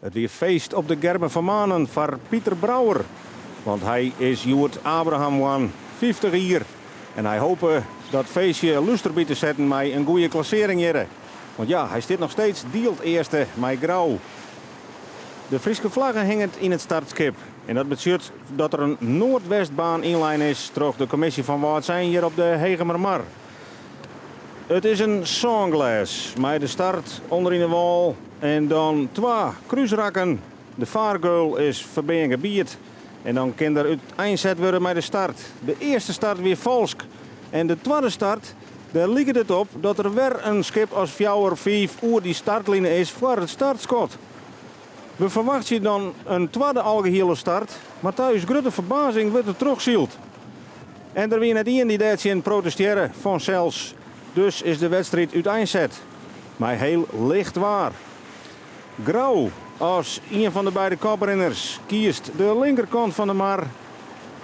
It wie feest op de Gerben van Manen foar Pieter Brouwer, want hy is hjoed Abraham woarn, 50 jier. En hy hope dat feestje lúster by te setten mei in goede klassearring hjirre. Want ja, hy stiet noch steeds dield earste mei Grou. De Fryske flagge hinget yn it startskip en dat betsjut dat der in noardwestbaan ynlein is troch de kommisje fan Wâldsein hjir op de Hegemermar. It is in sânglês mei de start ûnder yn de wâl en dan twa krúsrakken. De fargeul is ferbean gebiet en dan kin der úteinset wurde mei de start. De earste start wie falsk en de twadde start, dêr liket it op dat der wer in skip as fjouwer, fiif oer dy startline is foar it startskot. We ferwachtsje dan in twadde algehiele start, mar ta ús grutte ferbazing wurdt der trochsyld. En der wie net ien dy't dêrtsjin protestearre, fansels. Dus is de wedstriid úteinset. Mei heel licht waar. Grou, as ien fan de beide koprinners, kiest de linkerkant fan de mar.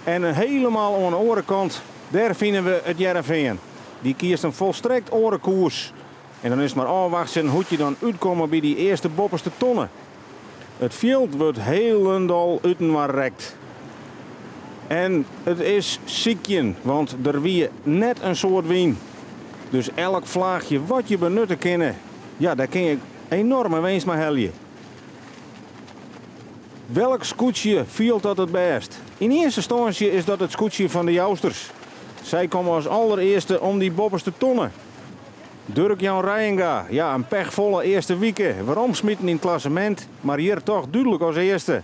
En helemaal oan de oare kant, dêr fine we it Hearrenfean. Dy kiest in folstrekt oare koers. En dan is it mar ôfwachtsjen hoe't je dan útkomme by dy earste boppeste tonne. It fjild wurdt hielendal útinoar rekt. En it is sykjen, want der wie net in soad wyn. Dus elk flaachje wat je benutte kinne, ja, dêr kin je enoarme winst mei helje. Welk skûtsje fielt dat it bêst? Yn earste ynstânsje is dat it skûtsje fan de Jousters. Sy komme as alderearste om dy boppeste tonne. Durk Jan Reijenga, ja, in pechfolle earste wike. Weromsmiten yn it klassemint, mar hjir toch dúdlik as earste.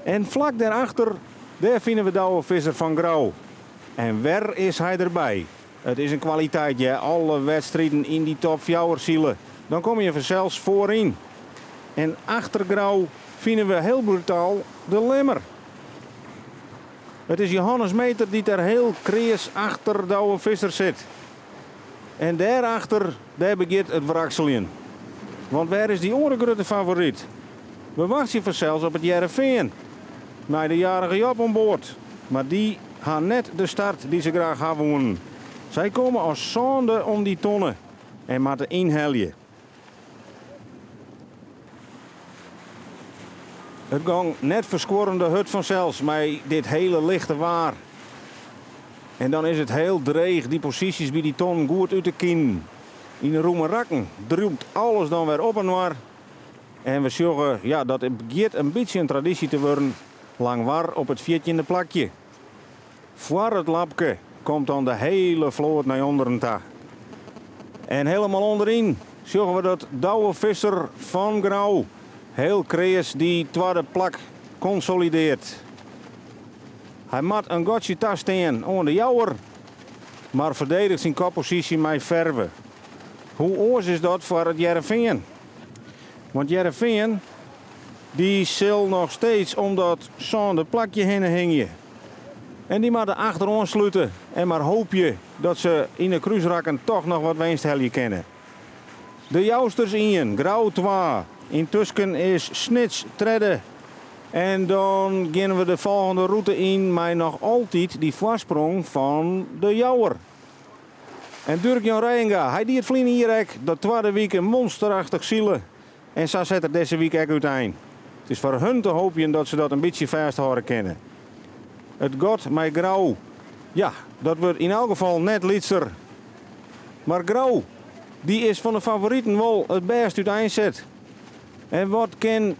En flak dêrachter, dêr fine we Douwe Visser fan Grou. En wer is hy derby. It is in kwaliteit, ja, alle wedstriden yn dy top fjouwer sile. Dan komme je fansels foaryn. En achter Grou fine we heel brutaal de Lemmer. It is Johannes Meter dy't der heel kreas achter Douwe Visser sit. En dêrachter, dêr begjint it wrakseljen. Want wêr is dy oare grutte favoryt? We wachtsje fansels op it Hearrenfean. Mei de Jarige Job oan board. Mar dy ha net de start dy't se graach ha woenen. Sy komme as sânde om dy tonne en moatte ynhelje. It gong net ferskuorrende hurd fansels mei dit hele lichte waar. En dan is it heel dreech dy posysjes by dy tonnen goed út te kinen. Yn de rûme rakken driuwt alles dan wer op inoar. En we sjogge ja, dat it begjint in bytsje in tradysje te wurden, Langwar op it fjirtjinde plakje. Foar it lapke komt dan de hele float nei ûnderen ta. En helemaal ûnderyn sjogge we dat Douwe Visser fan Grou heel kreas dy twadde plak konsolidearret. Hy moat in gatsje tastean oan de Jouwer, mar ferdediget syn kopposysje mei ferve. Hoe oars is dat foar it Hearrenfean? Want Hearrenfean dy sil noch steeds om dat sânde plakje hinne hingje. En dy moatte achteroan slute en mar hoopje dat se yn de krúsrakken toch noch wat winst helje kinne. De Jousters ien, Grou twa. Yntusken is Snits tredde. En dan geane we de folgjende rûte yn mei noch altyd dy foarsprong fan de Jouwer. En Durk Jan Reijenga, hy die it ferline jier ek, dat twadde wike monsterachtich sile. En sa set er dizze wike ek útein. It is foar hun te hoopjen dat se dat in bytsje fêsthâlde kinne. It gat mei Grou, ja, dat wurdt yn elk gefal net lytser. Mar Grou, dy is fan de favoriten wol it bêst úteinset. En wat kin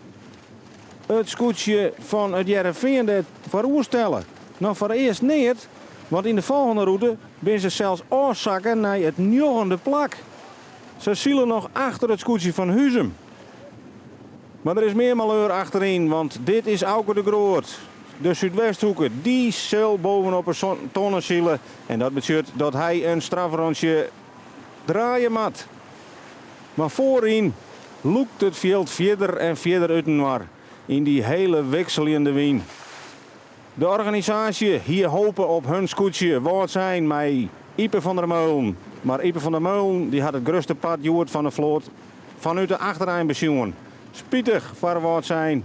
it skûtsje fan it Hearrenfean dêr foar stelle? No foarearst neat, want yn de folgjende rûte binne se sels ôfsakke nei it njoggende plak. Se sile noch achter it skûtsje fan Huzum. Mar der is mear maleur achteryn, want dit is Auke de Groot. De Súdwesthoeke, dy sil bovenop 'e tonne sile. En dat betsjut dat hy in strafrûntsje draaie moat. Mar foaryn lûkt it fjild fierder en fierder útinoar yn dy hele wikseljende wyn. De organisaasje hie hope op hun skûtsje Wâldsein mei Ype van der Meulen. Mar Ype van der Meulen dy hat it grutste part hjoed fan 'e float fanút de achterein besjoen. Spitich foar Wâldsein.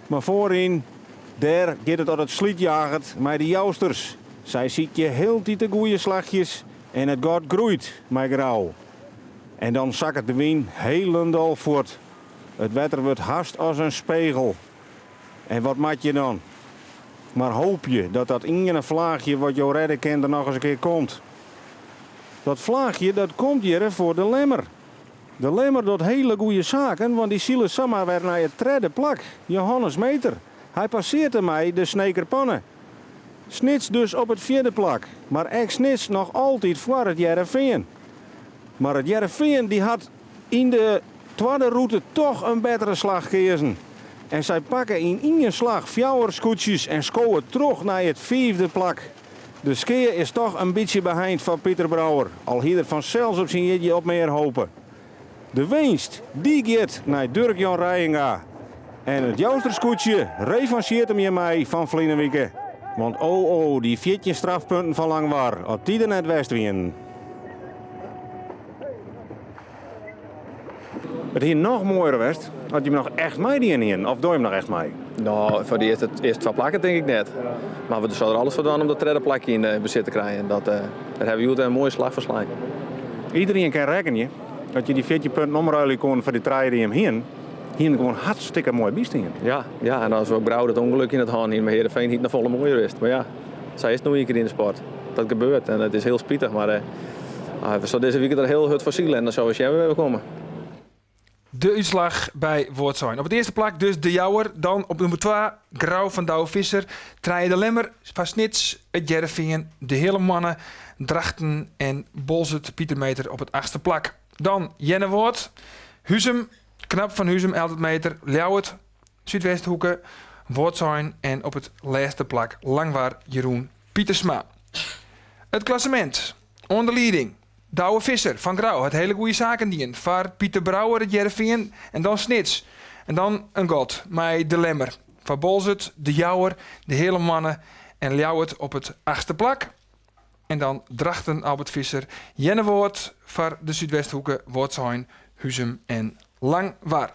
Mar foaryn, dêr giet it as it slydjaget mei de Jousters. Sy sykje hieltyd de goede slachjes en it gat groeit mei Grou. En dan sakket de wyn hielendal fuort. It wetter wurdt hast as in spegel. En wat moat je dan? Mar hoopje dat dat iene flaachje wat jo redde kin der noch ris in kear komt. Dat flaachje dat komt hjirre foar De Lemmer. De Lemmer docht hele goede saken, want dy sile samar wer nei it tredde plak. Johannes Meeter. Hy passeart dermei de Sneker Panne. Snits dus op it fjirde plak, mar ek Snits noch altyd foar It Hearrenfean. Mar It Hearrenfean dy hat yn de twadde rûte toch in bettere slach keazen. En sy pakke yn ien slach fjouwer skûtsjes en skowe troch nei it fiifde plak. De skea is toch in bytsje beheind foar Pieter Brouwer, al hie er fansels op syn jierdei op mear hope. De winst, dy giet nei Durk Jan Reijenga. En it Jouster skûtsje revansearret him hjirmei fan ferline wike. Want oh oh, dy 14 strafpunten fan Langwar, as dy der net west wienen. It hie noch moaier west as jim noch echt meidien hienen. Of dogge jim noch echt mei? No, foar de earste, earste twa plakken tink ik net. Mar we sille der alles foar dwaan om dat tredde plakje yn eh, besit te krijen. Dat, uh, dêr hawwe we hjoed in moaie slach foar slein. Iedereen kin rekkenje dat je dy 14 punten omruilje koenen foar dy trije dy't jim hienen. Hienen gewoan hartstikke moai bystien. Ja, ja, en as we op Grou dat ûngelok net hân hienen mei Heerenveen hie it noch folle moaier west. Mar ja, sa is it no ien kear yn de sport. Dat gebeurt en it is hiel spitich, mar uh, we sille dizze wike der hiel hurd foar sile en dan sille we sjen wêr't we komme. De útslach by Wâldsein. Op it earste plak dus De Jouwer. Dan op nûmer 2 Grou fan Douwe Visser. Trije De Lemmer foar Snits, It Hearrenfean, De Heale Moanne, Drachten en Boalsert Pieter Meeter op it achtste plak. Dan Earnewâld, Huzum, Knap fan Huzum, Eldert Meeter, Ljouwert, Súdwesthoeke, Wâldsein en op it lêste plak Langwar Jeroen Pietersma. It klassemint oan de lieding. Douwe Visser fan Grou hat hele goede saken dien foar Pieter Brouwer it Hearrenfean en dan Snits. En dan in gat mei De Lemmer foar Boalsert, De Jouwer, De Heale Moanne en Ljouwert op it achtste plak. En dan Drachten, Albert Visser, Earnewâld foar de Súdwesthoeke, Wâldsein, Huzum en Langwar.